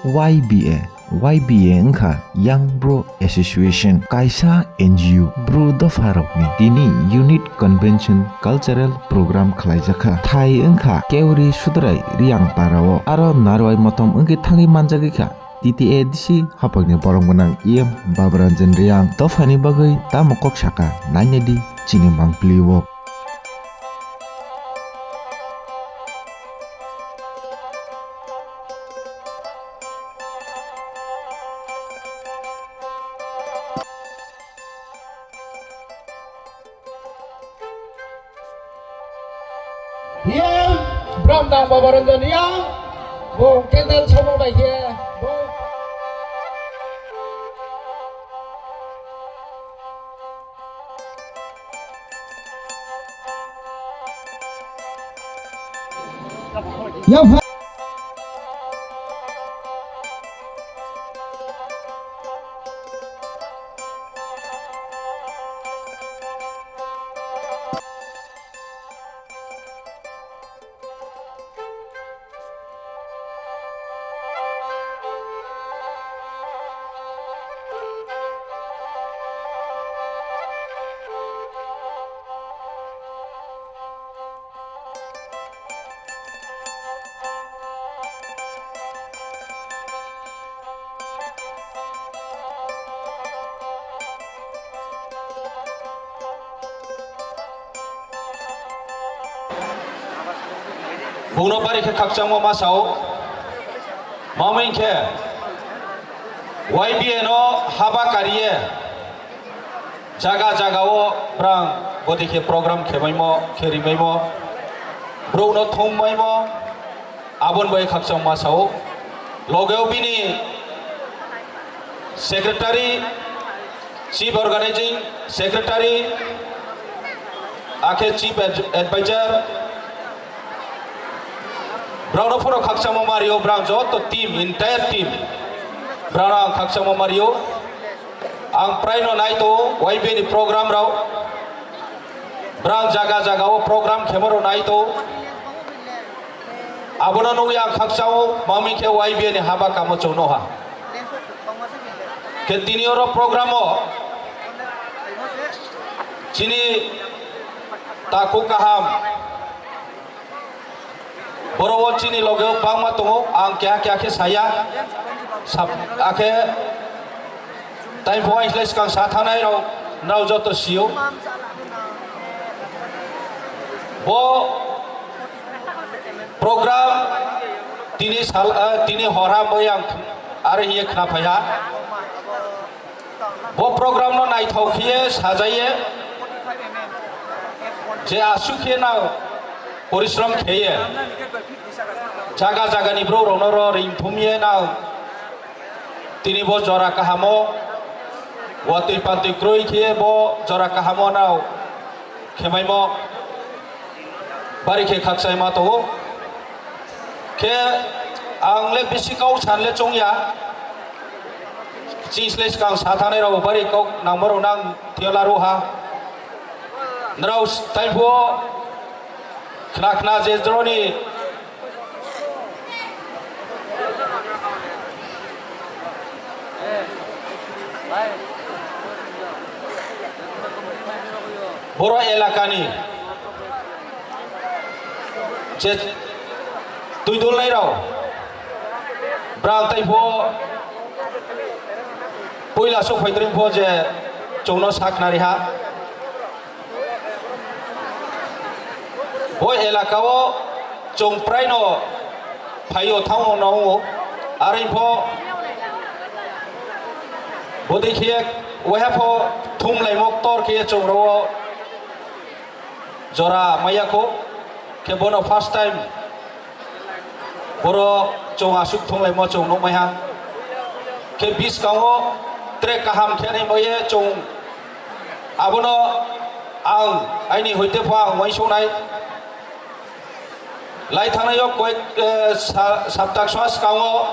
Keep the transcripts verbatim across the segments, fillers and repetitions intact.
Y B A, Y B A wngkha Young Bru Association, kaisa N G O, Bru dopharokni tini Unit Convention Cultural Program khlaijakha. Thai wngkha Keuri Sudrai Riang Parao, aro narwai motom wngwi thangwi manjagwi kha. T T A D C hapangni borok gwnang E M Babaranjan Riang dophani bagwi tamo kok saka, nainedi chini mangpili o. Yang, Bram Dang Babaranjan Yang, bo candle somo bai khe, bo. Ya, Bungno bari khe khakchangma ma sao. Mamwi khe Y B A no haba kariye. Jaga jaga o brang bodi khe program khebaimo, kheribaimo, brokno thumbaimo, aboni bai khakchangma sao. Logeo bini secretary, chief organizing secretary, akhe chief ad-, advisor, brokno phano khakchangma mario, brang joto team, entire team, brokno ang khakchangma mario. Ang prai no nai to Y B A ni program rok. Brang jaga jaga o program khemo rok nai to. Abono nugwi ang khakchao, mamwi khe Y B A ni haba kamo chwng noha. Khe tini oro program o chini takhuk kaham. Borok o chini loge o bangma tongo, ang keha keha khe saya. Sab-, akhe tai bo ang slai swkang sa thangnai rok, nrao joto sio. Bo program tini sal, eh, tini hor ham bai ang are hiye khna phaiha. Bo program no naithok khe sajaiye je aswk khe nang porishrom kheye jaga jaga ni borok rok no ro ring thumye nang tini bo jora kahamo watwi patwi kroi khe bo jora kahamo nang khemaimo bari khe khakchai ma tongo. Khe ang le bisi kau san le chongya. Chini slai swkang sa thangnai rok bari kok nangma rok nang thio laru ha. Nrao tai phuo khna khna je droni Boro elakani je twi dulnai rok brang tai pho puila sok phaidring pho je chwngno saknari ha. Bo elaka o chwng prai no phaio thango no wngo. Are pho bodei khe waiha pho thumlaimo ktor khe chwng ro jora maya kho khe bono first time. Boro chwng aswk thunglaimo chwng nukmaiha. Khe bwskango tre kaham khe nai baye chwng abono ang aini hoite pho ang uainsuknai. Lai thangnaio koik, eh, sa-, saptak swa swkango.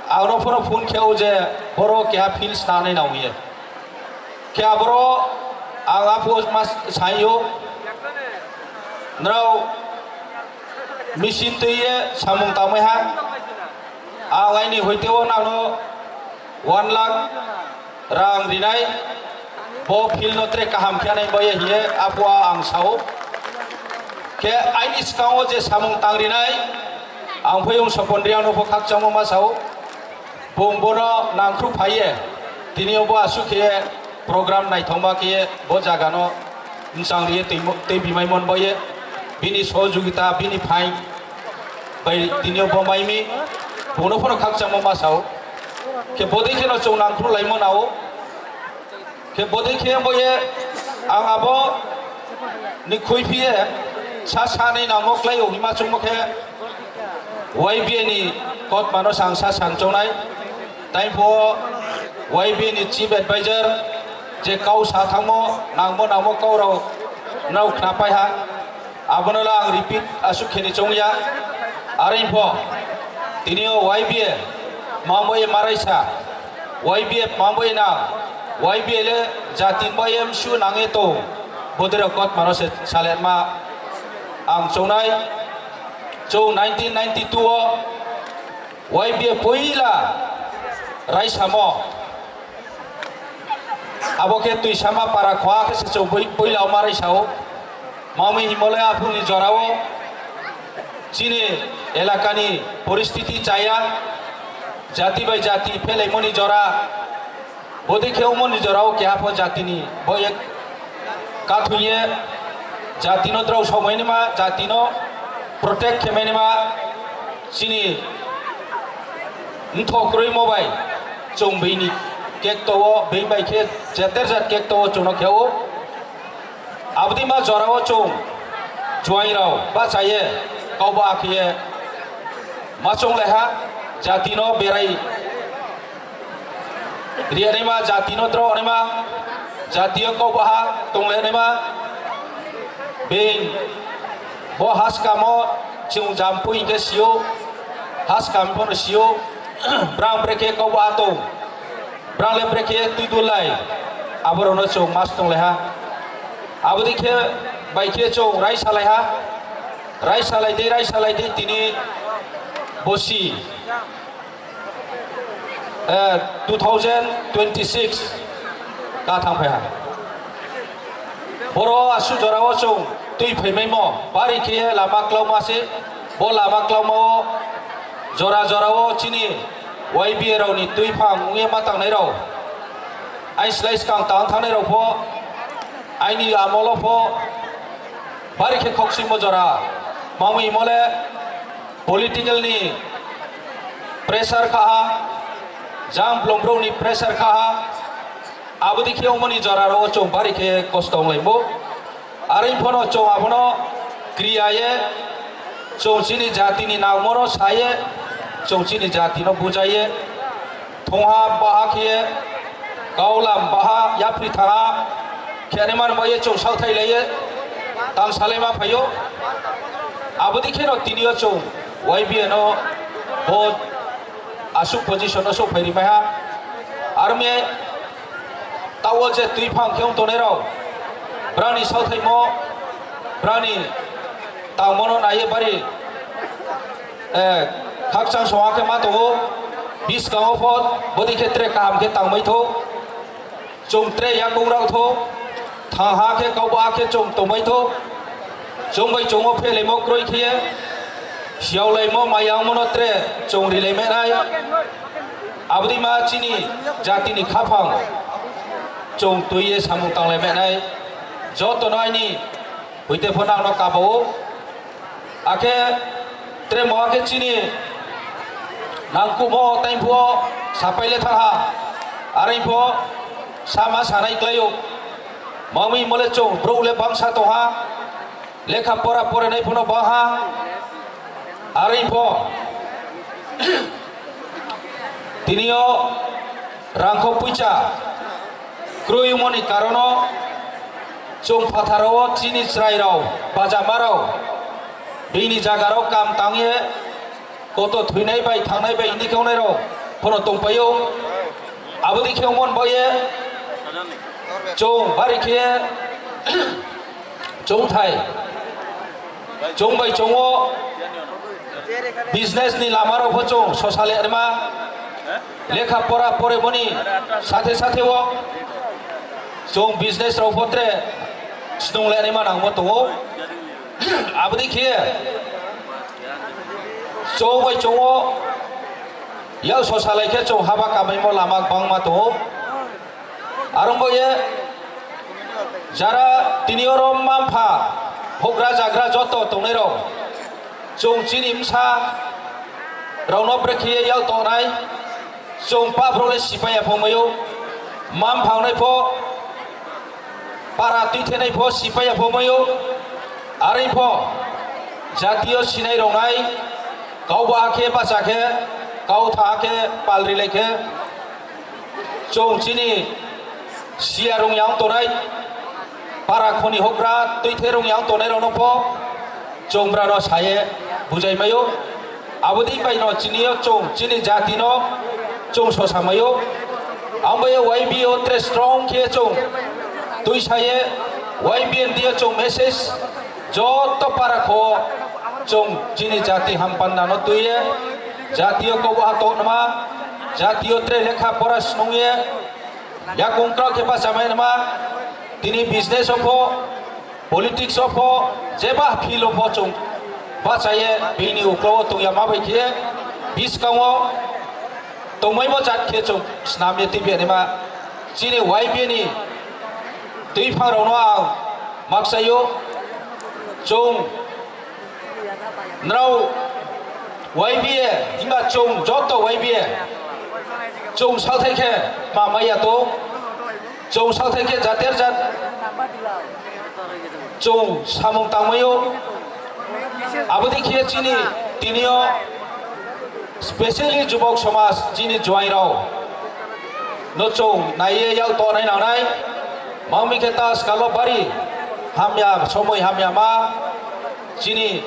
Ang no phano phone khe o je boro keha field sanai nang ye. Khe aboro ang apo mas saio. Nrao machine twi ye samung tangmai ha. Ang aini hoiteo nangno one lakh rang rinai, bo field no tre kaham khe nai boye hiye apo ang sao. Khe aini skango je samung tang rinai, ang phoyung Sopon Riang no pho khakchangma ma sao. Bung bono nangkru phaiye, tini obo asuk khe program naithokma khe bo jaga no mchang riye twi mo-, twi bimai mon boye, bini sohojogita, bini phain bai tini obo maimi, bung no phono khakchangma ma sao. Khe bodei kheno chwng nangkru laimo nao. Khe bodei khe boye ang abo ni khui phiye sa sanai nangmo klai o hima chungmo khe Y B A ni kotmano sang sa sanchongnai. Taipho Y B A ni chief advisor je kau sa thangmo nangmo nangmo kau rok nrao khnapai ha. Abono la ang repeat asuk kheni chongya. Are pho tini o Y B A mambo e maraisa, Y B A mambo e na, Y B A le jatin bai M C U nangye to, bodero kot mano se saletma ang chongnai. Chong nineteen ninety-two o Y B A poila raisamo. Abo khe Twisama para khwa khe se chwng bui-, buila o ma raisao. Mami himole aphuruni jorao chini elakani poristiti chaya, jati bai jati phelaimoni jora, bodi khe umoni jorao keha pho jatini bo ek kathwiye jatino drao somaini ma, jatino protect khe mani ma. Chini mthokrwi mo bai chwng bini kekto o, bini bai khe jeter jat kekto o chwngno khe o. Abdi ma jora o chwng juaing rao bachaye kau ba akhiye ma chwng leha jatino berai Riyanima jatino dro onima, jatiyo kobaha tonglainima. Beng bo haskamo chwng jampui hinkhe sio, haskam phono sio, brang brekhe kobaha tong, brang le brekhe twi dulai, aborokno chwng mas tonglaiha. Aboni khe bai khe chwng rai salaiha, rai salai de, rai salai de tini bosi. Eh, two thousand twenty-six ka thang phaiha. Boro asu jorao chwng twi phaimaimo bari khe lama klauma se. Bo lama klaumao jora jorao chini Y B A rokni twi phang wngya ma tangnai rok. Ai slai swkang tang thangnai rok pho, aini amolo pho bari khe khok swimo jora. Mangwi mole political ni pressure kha ha, jang blongrok ni pressure kha ha, aboni khe omoni jora ro chwng bari khe kosto wnglai bo. Are phono chwng abono kriya ye, chwng chini jati ni nangmo no sa ye, chwng chini jati no buja ye. Thongha baha khe kaulam baha yapri thaha khe ani man bai chwng sauthai lai ye tang salai ma phaio. Aboni khe no tini o chwng Y B A no bo asuk position no sok phai ri mai ha. Army tao je twi phang khe wng tongnai rok brani sauthaimo brani tangmo no nai ye bari Eh, khakchang songha khe ma tongo, biskango pho bodi khe tre kaham khe tangbai tho. Chwng tre yakung rok tho, thang ha khe kau ba khe chwng tongbai tho. Chwng bai chwng o phelaimo kroi khe, siyaulaimo maya wngmano tre chwng rilai menai. Aboni ma chini jatini khaphang chwng twi ye samung tanglai menai. Joto no aini Huite pho nangno kabao. Akhe tre mo akhe chini nangkumo taiphuo sapai le thangha. Araipho sama sanai klaio. Mami mole chwng bro le bangsa tongha. Lekha pora porenai phono bangha. Araipho tinio rangkho puicha. Krwi wngmani karono chwng phatarao chini chwrairao, bajamarao, bini jagarao kam tangye koto thwinai bai thangnai bai hini khe wngnairao phano tongpaio. Aboni khe wngmani baoye chwng bari khe chongthai chwng bai chongo business ni lama rok pho chwng sosa le rima, lekha pora pore moni sathe sathe o chwng business rok pho tre snung le rima nangmo tongo. Aboni khe chwng bai chwng o yak sosa lai khe chwng haba kamai mo lama bangma tongo. Arong bo ye jara tini oro mampha hogra jagra joto tongnai rok chwng chini msa rokno brekhe yak tongnai chwng pap rok le sipai ya phongmaio mampha wngnai pho para twithenai pho sipai ya phongmaio arwi pho jatiyo sinai roknai kau ba khe bacha khe kau tha khe pal rilai khe chwng chini siya rung yang tonai para khoni hokra twi the rung yang tonai rokno pho chwng brano saye bujai maio. Aboni bai no chini o chwng chini jati no chwng sosa maio. Ambai Y B O tre strong khe chwng twi saye Y B N D o chwng message joto para kho chwng chini jati hampanna no twiye jati o kobo ha tokma jati o tre lekha pora snungye yakung krok khe bachamai ma tini business o pho politics o pho jeba field o pho chwng bachaye bini uklo o tongya ma bai khe biskango tongmai bo jat khe chwng snamye tibya nima chini Y B ni twi phang rokno ang maksaio chwng Nrao Y B A himba chwng joto Y B A chwng salthai khe ma maya to chwng salthai khe jater jat chwng samung tangmaio. Aboni khe chini tinio specially jubok somaj chini juairao no chwng naiye yak tonai nangnai. Mangmi khe ta skalo bari hamya somoi hamya ma chini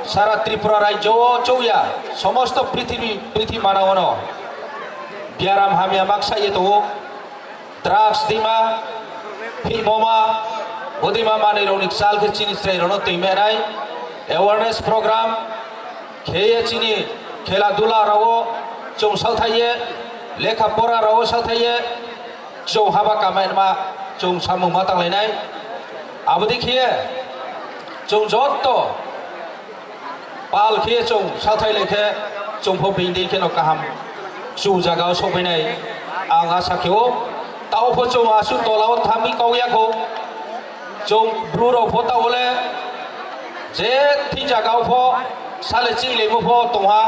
sara Tripura rajyo o chouya somosto prithibi prithibi manao no biaram hamya maksa ye tongo. Drugs dima, phimoma, bodima manwi rokni chal khe chini chwrai rokno twi menai awareness program kheye chini khela dula rao chwng salthaiye lekha pora rao salthaiye chwng haba kamai ma chwng samung ma tanglainai. Aboni khiye chwng jotto pal khiye chwng sathai lai khe chwng pho bini kheno kaham chwng jaga o sokbainai ang asa khe o. Tao pho chwng aswk tola o thangwi kok ya kho. Chwng bru rok pho tao le je thik jaga o pho sale chini laimo pho tongha,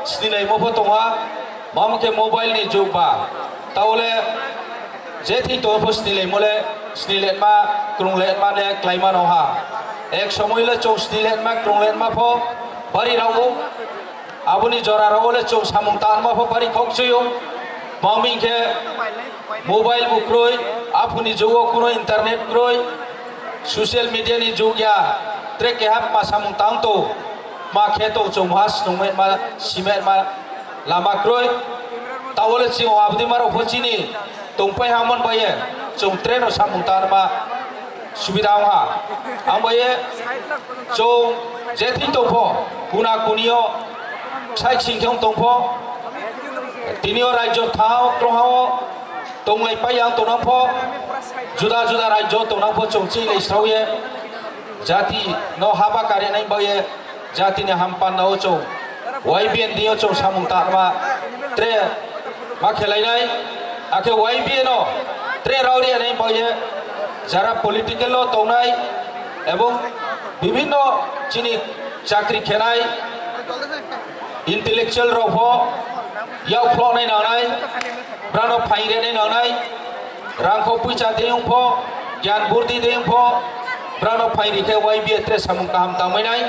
sini laimo pho tongha. Mamo khe mobile ni jug ba. Tao le je thik tong pho sini laimo le, sini letma, krung letma ne klaima no ha. Ek somoi le chwng sini letma, krung letma pho bari rao. Aboni jora rao le chwng samung tanma pho bari khok chwio. Mami khe mobile bo kroi, aphuni jugo kuno internet kroi, social media ni jug ya, tre keha ma samung tang to, ma khe to chwng ma snungmet ma simet ma lama kroi. Tao le chwng abdi ma rok pho chini tongpai hamon baye chwng tre no samung tanma subida wngha. Ang baye chwng je thik tong pho, kuna kunio sai sing khe wng tong pho, tinio rajyo thao, krohao tonglai pai yang tongnang pho, juda juda rajyo tongnang pho chwng chini lai srao ye, jati no haba kare nai baye, jatini hampan no chwng Y B N D o chwng samung tanma tre ma khelainai, akhe Y B A no tre rauri anai baye jara political o tongnai ebong bibhinno chini chakri khenai intellectual rok pho yak phloknai nangnai, brano phaing renai nangnai, rangkho puisa de wng pho, gyan burdi de wng pho, brano phaing ri khe Y B A tre samung kaham tangmai nai,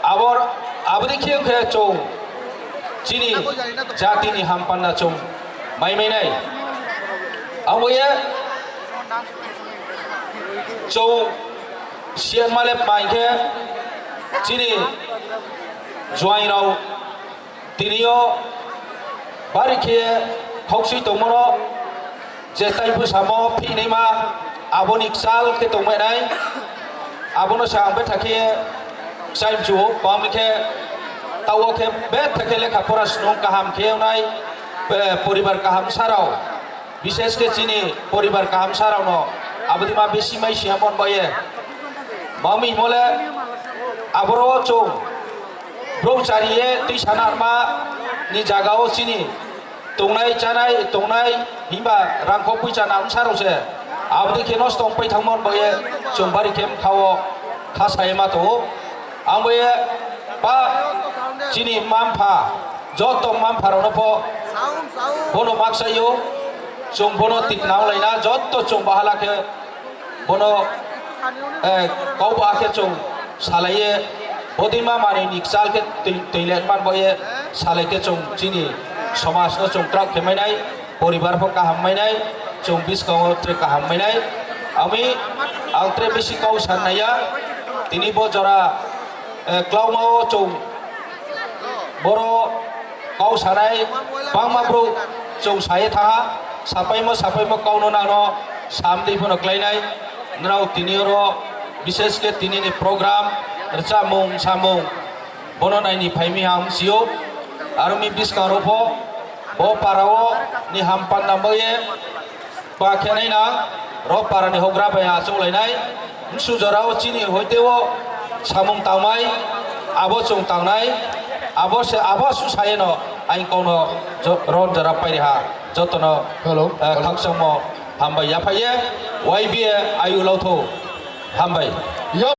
abor aboni khe wng khe chwng chini jatini hampanna chwng mai mai nai. Abo ye chwng siya male pai khe chini juaing rok tinio bari khe khoksui tongmano je tai bwsamo phinima aboni kchal khe tongmai nai abono se ang betha khe chaimchuo bam khe Tao khe betha khe lekha pora snung kaham khe wngnai, eh, poribar kaham sarao, bishesh khe chini poribar kaham sarao no abodima bisi mai siya mon baye. Mami himole aboro chung brouh chariye twi sana ma ni jaga o chini tongnai chanai tongnai himba rangkho puisa na wngsa rok se aboni khe nosto wng pai thangma wng baye chwng bari khe bwkha o kha sai ma tongo. Ang baye ba chini mma mpha joto mma mpha rok no pho bono maksaio chwng bono tikna wng laina joto chwng bahala khe bono, eh, kau ba khe chwng salaiye, bodima manwi ni kchal khe twi-, twilet man baye, salai khe chwng chini somaj no chwng twrak khe mainai, poribar pho kaham mainai, chwng bwskango tre kaham mainai. Ami ang tre bisi kau san naiya, tini bo jora, eh, klauma o chwng boro kau sanai bangma brouh chwng saye thaha, sapaimo sapaimo kauno nano samdi phano klainai. Nrao tini oro bishesh khe tini ni program rwchapmung samung bono naini phaimi ham sio. Aro mi bwskang rok pho bo para o ni ham panna baye ba khenai na rok para ni hogra bai achuk lainai. Bwswk jora o chini hoite o samung tangnai, abo chwng tangnai, abo se, abo su sayeno ang kono jo-, ron jora pairiha jotono, Hello. eh, Hello. Khakchangmo hambai yaphaiye, Y B A ayu lautho hambai. Yap.